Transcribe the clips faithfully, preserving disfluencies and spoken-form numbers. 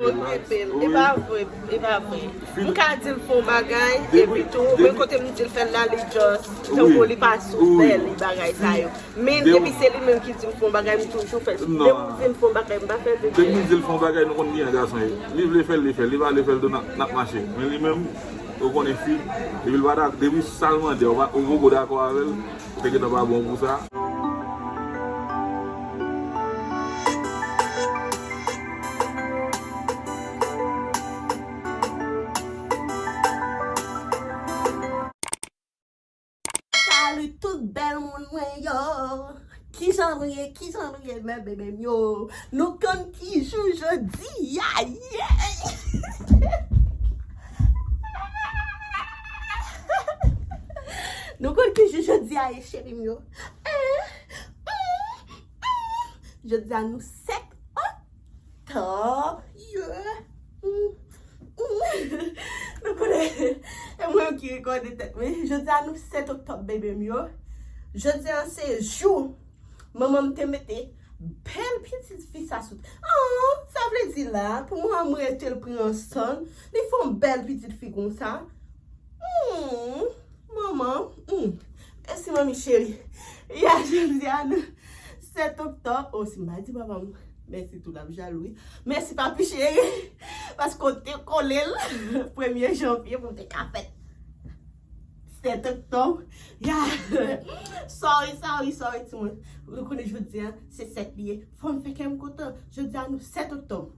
Okipe m. E pa vre, e pa vre. M ka di l fè yon bagay, epi tou, men kote m di l fè l la, li just tankou li pa sou fè li bagay sa yo. Men depi se li menm ki di m fè yon bagay, m toujou fè l. Depi m di l fè yon bagay, m pa fè l. Depi m di l fè yon bagay, nou konn kijan gason ye. Li vle fè l, li fè l. Li pa vle fè l tou, n ap, n ap mache. Men li menm, ou konnen fi, depi l pa dakò, depi sa l mande, ou pa, ou poko dakò avè l, ou te gentan pa bon pou sa. Salut tout bèl moun mwen yo. Kijan nou ye, kijan nou ye, mè bebe m yo? Nou konn ki jou jodi a ye? Nou konn ki jou jodi a ye, cheri m yo? Eh, mm, mm. Jodi a nou sèt oktòb. Yeah. Mm. Mm. Nou konnen, e mwen ki rekòde tèt mwen. Jodi a nou sèt oktòb, bebe m yo. Jodi a se jou manman m te mete bèl pitit fi sa sou. Ah, sa vle di la, pou mwen, mwen rete l pran san, li fè yon bèl pitit fi konsa. Hmm, manman, hmm. Mèsi, manmi cheri. Ya, jodi a nou sèt oktòb. Oh, si m pa di papa m mèsi tou, l ap jalou, wi. Mèsi, papi cheri. Paske w te kole l premye janvye pou m te ka fèt sèt oktòb. Ya. Sorry, sorry, sorry, timoun. Nou konnen jodi a, se sèt li ye. Fò m fè kè m kontan. Jodi a, nou sèt oktòb.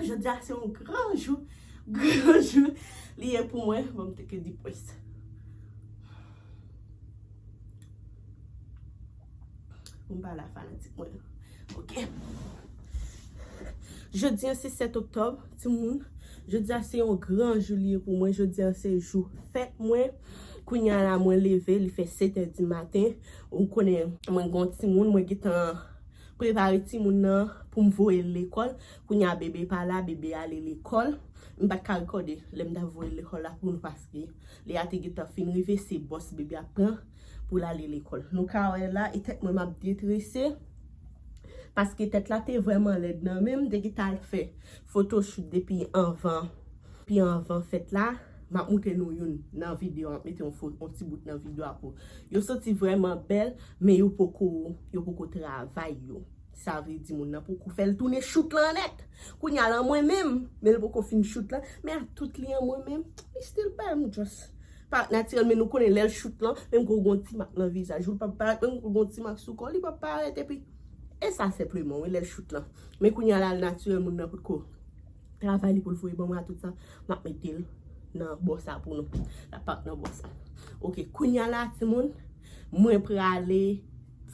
Jodi a, se yon gran jou. Gran jou li ye pou mwen. Bon, m te ke di pwès. Pou m pale a fanatik mwen. Ok. Jodi a, se sèt oktòb, timoun. Jodi a, se yon gran jou li ye pou mwen. Jodi a, se jou fèt mwen. Kounye a la, mwen leve, li fè sèt è di maten. Ou konnen, mwen gen yon timoun, mwen gentan prepare timoun nan pou m voye l lekòl. Kounye a, bebe pa la, bebe ale lekòl. M pa t ka rekòde lè m t ap voye l lekòl la pou nou, paske Lea te gentan fin rive, se bòs bebe ap pran pou l ale lekòl. Nou ka wè la, e tèt mwen m ap detrese, paske tèt la te vrèman lèd nan men m, m te gentan al fè photoshoot depi anvan, depi anvan fèt la. M ap montre nou youn nan videyo, m ap mete yon fo-, yon ti bout nan videyo a pou yo soti vrèman bèl, men yo poko, yo poko travay yo. Sa vle di moun nan poko fè l tounen shoot lan nèt. Kounye a la mwen menm, men l poko fin shoot lan, men a tout li an mwen menm, li still bèl, m just parèt natirèl, men nou konnen lè l shoot lan, menm ke w gon ti mak nan vizaj ou, l p ap parèt, menm ke w gon ti mak sou kò, li p ap parèt, epi, e sa senpleman, wi, lè l shoot lan. Men kounye a la, l natirèl, moun nan potko travay li pou l voye ban mwen a tout sa, m ap mete l nan bò sa pou nou. L ap parèt nan bò sa. Ok, kounye a la, timoun, mwen prale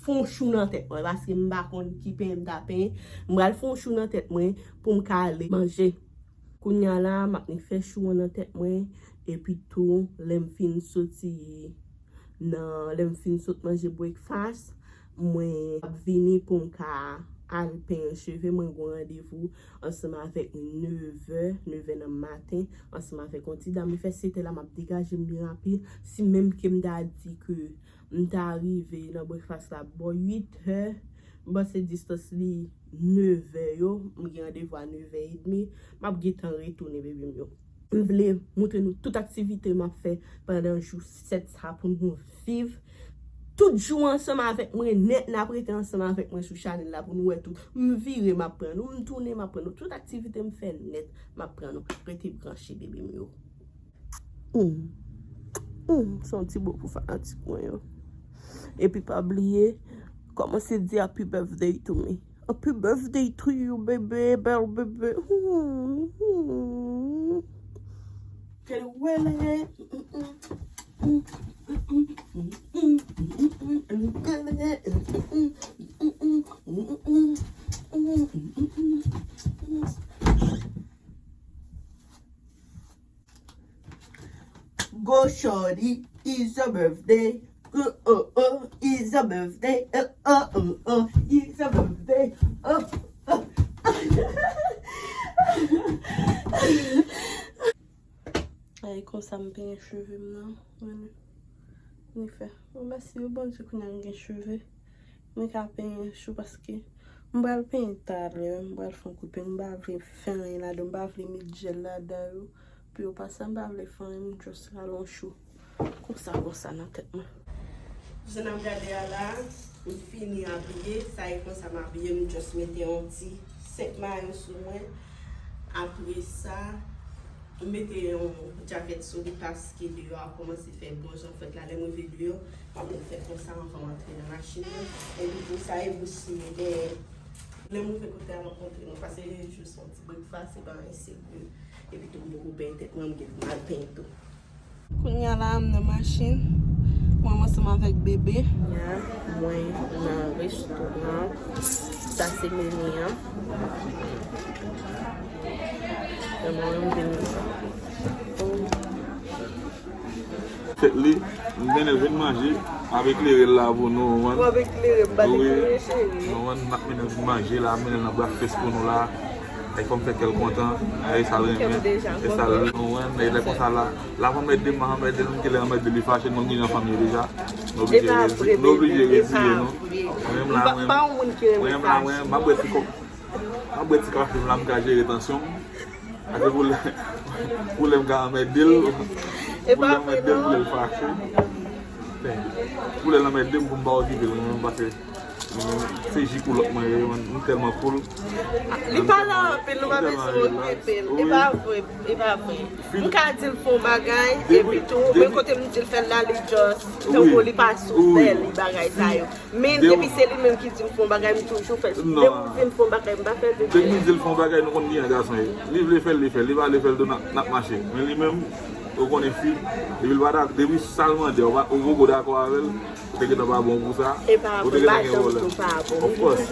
fè yon chou nan tèt mwen, paske m pa konn ki penyen m ta penyen. M pral fè yon chou nan tèt mwen pou m ka ale manje. Kounye a la, m ap vin fè chou an nan tèt mwen, epi tou, lè m fin soti nan, lè m fin sot manje breakfast, mwen ap vini pou m ka al penyen cheve. Mwen gen yon randevou ansanm avèk nevè, nevè nan maten, ansanm avèk yon ti dam. Li fè sèt è la, m ap degaje m byen rapid. Si menm ke m ta di ke m ta rive nan breakfast la bò uit è, m panse distans li nevè yo, m gen randevou a nevè edmi, m ap gentan retounen, bebe m yo. M vle montre nou tout aktivite m ap fè pandan jou sèt sa pou nou viv tout jou ansanm avèk mwen nèt, n ap rete ansanm avèk mwen sou chanèl la pou nou wè tout. M vire, m ap pran nou, m tounen, m ap pran nou. Tout aktivite m fè nèt, m ap pran nou. Rete branche, bebe m yo. Mm. Mm, se yon ti bo pou fanatik mwen yo. Epi pa bliye, kòmanse di happy birthday to me. Happy birthday to you, baby, bèl bebe. Mm, mm. Kèl wèlè. Go shorty, it's your birthday. Oh, oh, oh, it's your birthday. Oh, oh, oh, oh, it's your birthday. Oh, oh. Ay, konsa m penyen cheve m nan. Mwen, mwen fè. Mwen mèsi wi Bondye kounye a m gen cheve. Mwen ka penyen chou paske M pral penyen talè, m pral fè yon kout penyen, m pa vle fè anyen ladan, m pa vle met jèl ladan yo. Pou yo pa sa, m pa vle fè anyen, m just rale yon chou. Konsa, konsa nan tèt mwen. Jan n ap gade a la, m fini abiye, sa e konsa m abiye, m just mete yon ti senk mayo sou mwen. Apre sa, m mete yon djakèt sou li paske deyò a kòmanse fè bon jan frèt la. Lè m rive deyò, m ap vin fè konsa anvan m antre nan machin nan. Epi tou sa e bous li genyen. Lè m rive kote a, m ap montre nou. Paske jis yon ti breakfast, se pa anyen serye. Epi tou, m poko penyen tèt mwen, m gen pou m al penyen tou. Kounye a la, m nan machin. Mwen, m ansanm avèk bebe. Kounye a, mwen nan restoran. Sa se meni an. Mwen, mwen vin. Fèt li, m mennen l vin manje, m ap eklere l la pou nou, w konprann? W ap eklere m, m pa t eklere, cheri. W konprann? M ap mennen l vin manje la, m mennen l nan breakfast pou nou la. Ay fò m fè kè l kontan, ay sa l renmen, e sa l, w konprann? E lè konsa la, l ap anmède m, m ap anmède l, m genlè anmède li fache, mwen m gen jan fanm ye deja. Nou oblije reziye, nou oblije reziye nou. Mwen menm la, mwen, mwen menm la, mwen, m ap bwè ti kòk, m ap bwè ti kafe m la, m ka jere tansyon m. Ase pou lè, pou lè m ka anmède l, pou lè m anmède l, pou lè l fache. Pou lè l anmède m, pou m pa okipe l, mwen menm, pase, mwen menm, se ji koulòt mwen ye, mwen, m tèlman cool. Li pale anpil, nou pa bezwen okipe l. E pa vre, e pa vre. M ka di l fè yon bagay, epi tou, men kote m di l fè l la, li just, tankou li pa sou fè li, bagay sa yo. Men depi se li menm ki di m fè yon bagay, m toujou fè l. Depi m di l fè yon bagay, m pa fè l, bebe. Depi m di l fè yon bagay, nou konn kijan gason ye. Li vle fè l, li fè l. Li pa vle fè l tou, n ap, n ap mache. Men li menm, ou konnen fi, depi l pa dakò, depi sa l mande, ou pa, ou poko dakò avè l, ou te gentan pa bon pou sa, ou te gentan gen pwoblèm. Of course.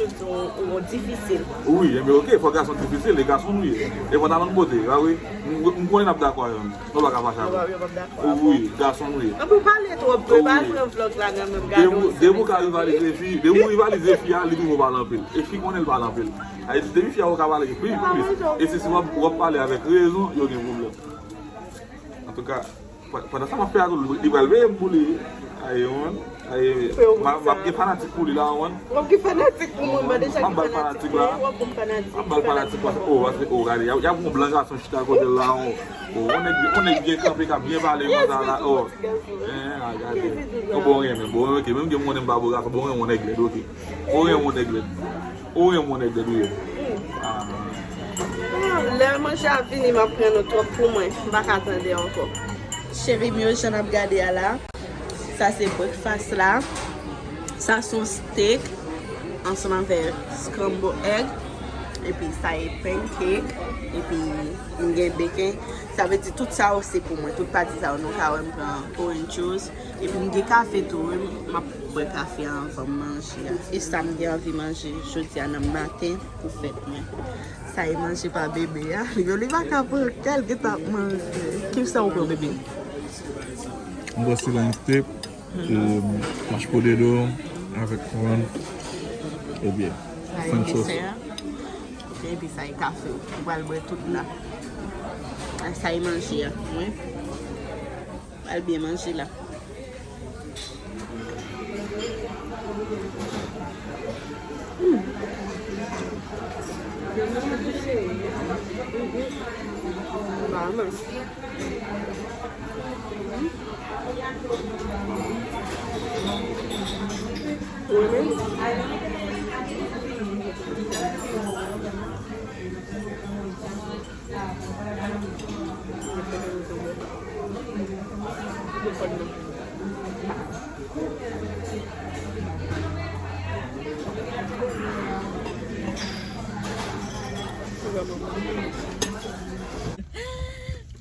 Wi, enben oke, fòk gason difisil, e gason nou ye. E pandan lòt kote, pa vre? M, m konnen n ap dakò avè m. Nou pa ka fache avè m. Wi, gason nou ye. Ann, ou pale twòp vre, pa al nan vlòg la nan menm gade yon. Depi w ka rivalize fi, depi w rivalize fi a, li toujou pale anpil. E fi konnen l pale anpil. Ay, depi fi a ou ka pale plis, plis. E se si w ap, w ap pale avèk rezon, yo gen pwoblèm. Antouka, pa-, pandan sa m ap fè a tou, li pral peye m pou li. Ay, w konprann? Ay, m ap, m ap gen fanatik pou li la, w konprann? W ap gen fanatik pou mwen, mwen deja gen fanatik pou li, w ap gen fanatik. M ap ba l fanatik, paske, o, paske, o, gade, y a, y a yon blan gason chita kote l la, o, o, yon nèg, yon nèg byen kanpe, k ap byen pale konsa la, o. Hein, a, gade. O, bon, renmen, bon, oke, menm ke m konnen m pa bo gason, bon, renmen yon nèg lèd, oke. O, renmen yon nèg lèd. O, renmen yon nèg lèd, wi. Ah. Ah, lè manje a vini, m ap pran nou twòp pou mwen, m pa ka tande ankò. Cheri m yo, jan n ap gade a la. Sa se breakfast la. Sa se yon steak ansanm avèk scramble egg. Epi sa e pancake. Epi m gen bacon. Sa vle di tout sa yo se pou mwen. Tout pati sa yo nou ka wè m pran orange juice. Epi m gen kafe tou wi. M ap bwè kafe a anvan m manje a. E sa m gen anvi manje jodi a nan maten pou fèt mwen. Sa e manje pa bebe a. Li menm li pa ka pran kè l gentan ap manje. Kisa ou pran, bebe? M pran sri lank steak, e, mash potato avèk corn, epi French toast. Epi sa e kafe. Ou pral bwè tout la. Sa e manje a, wi. Pral byen manje la.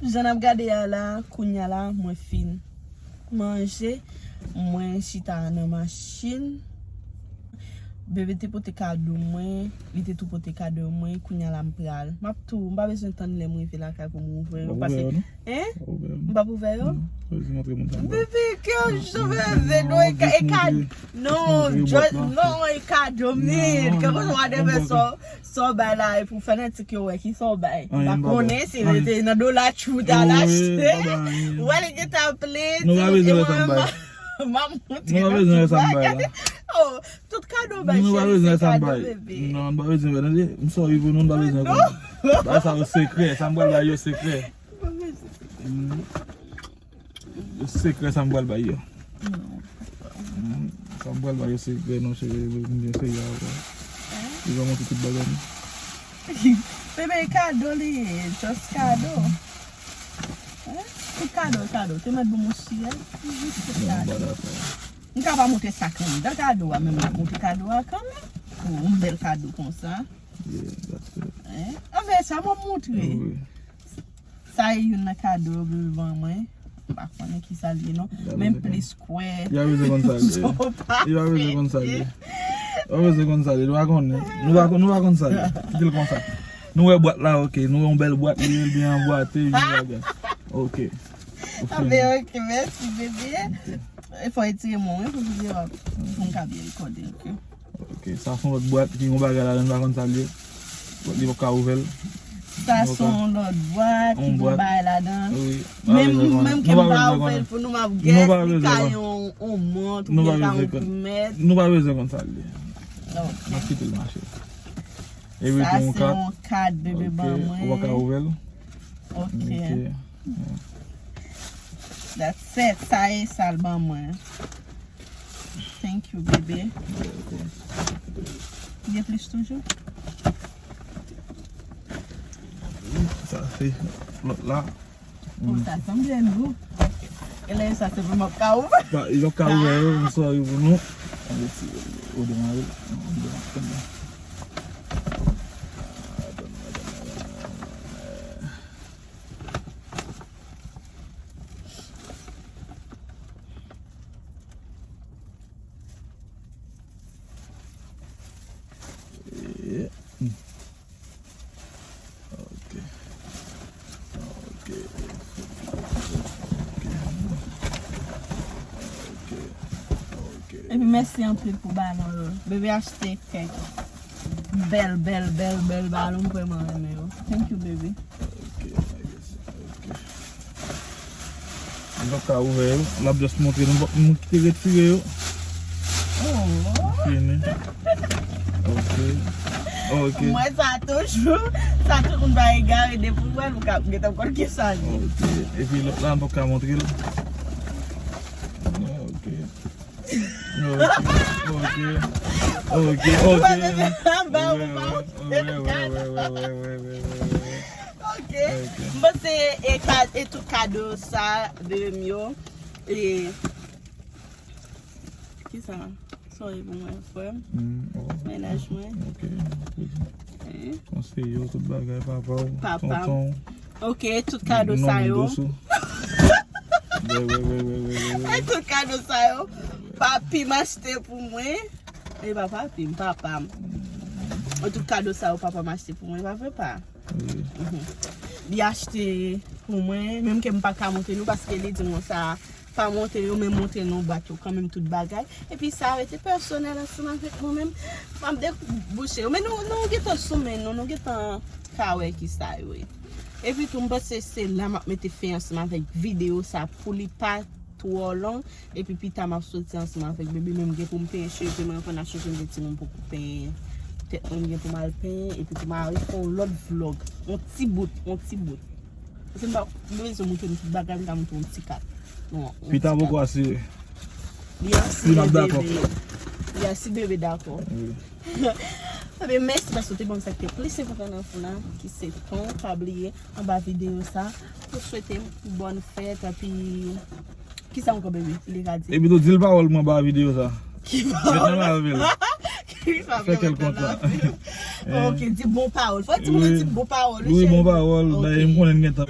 Jan n ap gade a la, kounye a la, mwen fin manje, mwen chita nan machin. Bebe te pote kado mwen, li te tou pote kado mwen, kounye a la m pral. M ap tou, m pa bezwen tann lè m rive lakay pou m ouvè yo, paske, hein? M p ap ouvè yo? Bebe, ke jan bebe, non, e ka-, e ka-, non, non, e kado, men, ke konsa w a devè sa. Sa w bay la, e pou fanatik yo wè kisa w bay. M pa konnen si rete nan Dollar Tree w t al achte. Ou wè li gentan plen. Nou pa bezwen wè sa m bay. M ap montre nou. Nou pa bezwen wè sa m bay la. Oh, tout kado bay cheri se kado bebe. Non, nou pa bezwen wè, tande. M sorry pou nou, nou pa bezwen konnen. Bagay sa yo sekrè, sa m pral bay yo sekrè. Yo sekrè sa m pral bay yo. Sa m pral bay yo sekrè, non, cheri, m byen serye avè w. Li va montre tout bagay nou. Bebe, kado li ye, just kado. Tout kado, kado. Te mèt bon mouchiyè. Tout kado. M ka pa montre sa k anndan kado a, men m ap montre kado a kanmenm. Oh, yon bèl kado konsa. Anfen, sa m ap montre. Sa e youn nan kado yo bebe ban mwen. M pa konnen ki sa l ye non. Men m plis kwè. Yo pa bezwen konn sa l ye. Yo pa bezwen konn sa l ye. Yo pa bezwen konn sa l ye. Nou pa konnen. Nou pa konn, nou pa konn sa l ye. Kite l konsa. Nou wè bwat la, ok. Nou wè yon bèl bwat, li byen anbwate, li byen bagay. Ok. Anben, ok, mèsi, bebe. E fò etire mwen, wi, pou videyo a, pou m ka byen rekòde, ok. Ok, sa se yon lòt bwat ki gen yon bagay ladan, m pa konn sa l ye. Li poko ka ouvè l. Sa se yon lòt bwat ki gen yon bagay ladan. Menm, menm ke m pa ouvè l pou nou, m ap gès, li ka yon, yon mont, oubyen li ka yon goumen. Nou pa bezwen konn sa l ye. Ok. N ap kite l mache. Sa se yon kat, bebe ban mwen. Ou pa ka ouvè l. Ok. That's it. Sa e sa l ban mwen. Thank you, bebe. Gen plis toujou? Sa se lòt la. Oh, sa sanble lou. Ok. E lè sa se pou m ap ka ouvè. Yo ka ouvè yo, m sorry pou nou. Ann retire l. Ou demare l. Ok. Ok. Ok. Ok. Ok. Epi mèsi anpil pou balon yo. Bebe achte kèk bèl, bèl, bèl, bèl balon, m vrèman renmen yo. Thank you, bebe. Ok, I guess. Ok. M pap ka ouvè yo. L ap just montre nou. M pap, m kite retire yo. Oh. Fini. Ok. Ok. Mwen sa toujou, sa tout moun pa egare depi w wè l, ou ka gentan konn ki sa l ye. Ok. Epi lòt la, m pap ka montre l. Ok. Ok. Ok. Ok. Ok. Anba ou pa montre l. Ok. Ok. M panse e ka-, e tout kado sa, bebe m yo. E kisa? Sorry pou mwen, frè m. Mm, oh. Mennaj mwen. Ok. Eh? Konseye w tout bagay, papa w, tonton w. Ok, tout kado sa yo. Nonm dous ou. Wi, wi, wi. E tout kado sa yo, papi m achte pou mwen. E pa papi m, papa m. E tout kado sa yo, papa m achte pou mwen, pa vre pa? Wi. Mhm. Li achte pou mwen, menm ke m pa ka montre nou, paske li di mwen sa, pa montre yo, men montre nou bwat yo kanmenm, tout bagay. Epi sa rete pèsonèl ansanm avèk mwen menm. M ap debouche yo. Men nou, nou gentan sou men nou, nou gentan ka wè ki sa yo ye. Epi tou, m panse se la m ap mete fen ansanm avèk videyo sa pou li pa twò long. Epi pita m ap soti ansanm avèk bebe, men m gen pou m penyen cheve mwen, anvan n ap chanje, m gen timoun poko penyen tèt mwen, m gen pou m al penyen, epi pou m al fè yon lòt vlòg. Yon ti bout, yon ti bout. Paske m pa, m bezwen montre nou tout bagay, m ka montre yon ti kat. Non, yon ti kat. Pita poko asire. Li asire, bebe. Li asire, bebe dakò. Wi. Ebyen, mèsi paske w te ban m sa ki te plis enpòtan nan fou la, ki se ton, pa bliye, anba videyo sa, pou swete m bòn fèt, epi kisa ankò, bebe, li ka di? Epi tou, di l pawòl mwen anba videyo sa. Ki pawòl? Mete nan lavi l. Kisa m ka mete nan lavi l? Ok, di bon pawòl. Fò timoun yo di bon pawòl, wi, cheri. Wi, bon pawòl. Ok. Dayè, m konnen l gentan.